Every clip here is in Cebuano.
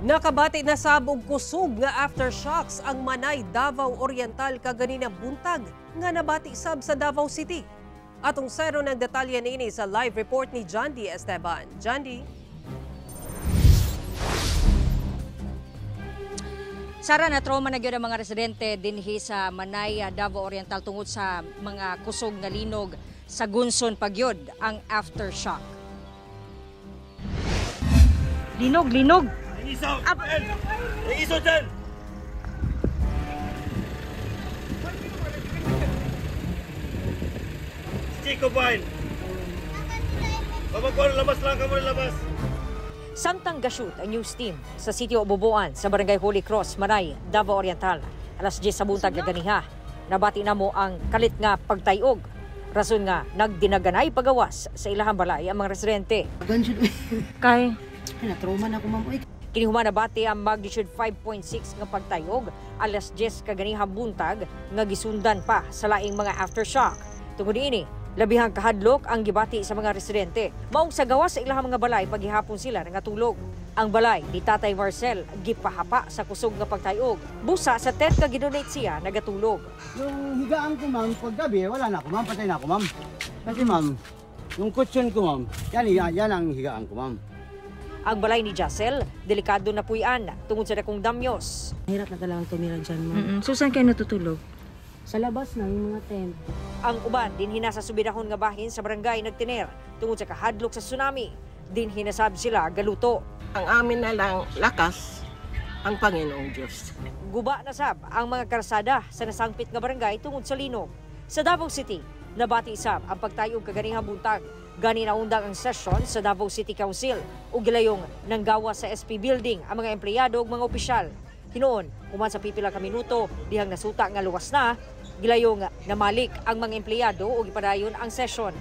Nakabati na sab og kusog nga aftershocks ang Manay, Davao Oriental kaganina buntag nga nabati sab sa Davao City. Atong sero ng detalye niini sa live report ni John D. Esteban. John D. Sara, na trauma na gyud ang mga residente dinhi sa Manay, Davao Oriental tungod sa mga kusog nga linog sa Gunson pagyud ang aftershock. Linog, linog. Isaw! Isaw dyan! Chico Vine! Babagwan, labas lang ka muna, labas! Samtang gashoot ang news team sa sitio Bubuan sa Barangay Holy Cross, Manay, Davao Oriental. Alas 10 sa buntag kaganiha. Nabati na mo ang kalit nga pagtayog. Rason nga nagdinaganay pagawas sa ilahang balay ang mga residente. Kay? Na-trauma na ako, ma'am. Kini human nabati ang magnitude 5.6 nga pagtayog alas 10 kaganiha buntag nga gisundan pa sa laing mga aftershock. Tungod niini, labihang kahadlok ang gibati sa mga residente. Maong sa gawas sa ilahang mga balay paghihapon sila nangatulog. Ang balay ni Tatay Marcel gipahapa sa kusog nga pagtayog. Busa sa tent ka gidonate siya nagatulog. Yung higaan ko, ma'am, paggabi, wala na ako, ma'am, patay na ako, ma'am. Kasi, ma'am, yung kutsyon ko, ma'am, yan ang higaan ko, ma'am. Ang balay ni Jacel, delikado na puyan tungod sa dakong damyos. Hirap na talagang tumira dyan, ma'am. So saan kayo natutulog? Sa labas na, yung mga tent. Ang uban, dinhi na sa subidahon nga bahin sa barangay nagtiner tungod sa kahadlok sa tsunami. Dinhi nasab sila galuto. Ang amin na lang lakas, ang Panginoong Diyos. Guba na sab ang mga karsada sa nasangpit nga barangay tungod sa linog. Sa Davao City, nabati sab ang pagtayog kaganihang buntag. Gani naundang ang session sa Davao City Council ug gilayong nanggawa sa SP building ang mga empleyado ug mga opisyal. Hinuon, human sa pipila ka minuto dihang nasuta nga luwas na, gilayong namalik ang mga empleyado ug ipadayon ang session.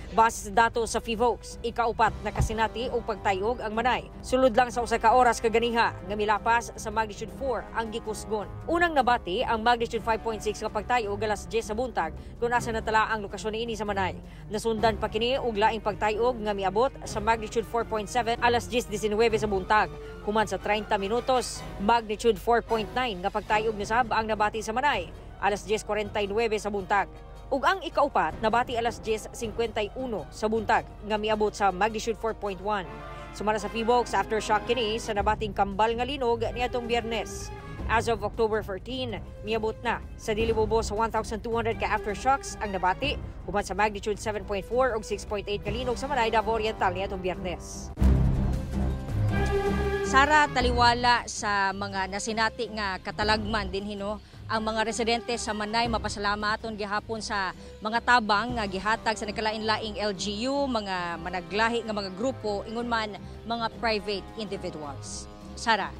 Base sa datos sa PHIVOLCS, ikaupat na kasinati og pagtayog ang Manay. Sulod lang sa usa ka oras kaganiha nga milapas sa magnitude 4 ang gikusgon. Unang nabati ang magnitude 5.6 nga pagtayog alas 10 sa buntag kung asa natala ang lokasyon niini sa Manay. Nasundan pa kini og laing pagtayog nga miabot sa magnitude 4.7 alas 10:19 sa buntag. Human sa 30 minutos, magnitude 4.9 nga pagtayog nisab ang nabati sa Manay alas 10:49 sa buntag. Ug ang ikaupat nabati alas 10:51 sa buntag nga miabot sa magnitude 4.1. Sumala sa PHIVOLCS, aftershock kini sa nabating kambal nga linog niadtong Biyernes. As of October 14, miabot na sa dili mubo sa 1,200 ka aftershocks ang nabati human sa magnitude 7.4 ug 6.8 nga linog sa Manay, Davao Oriental niadtong Biyernes. Sara, taliwala sa mga nasinati nga katalagman din hino ang mga residente sa Manay mapasalamaton gihapon sa mga tabang nga gihatag sa nagkalain-laing LGU, mga managlahi nga mga grupo, ingon man mga private individuals. Sara.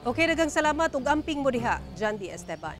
Okay, daghang salamat ug amping mo diha, John D. Esteban.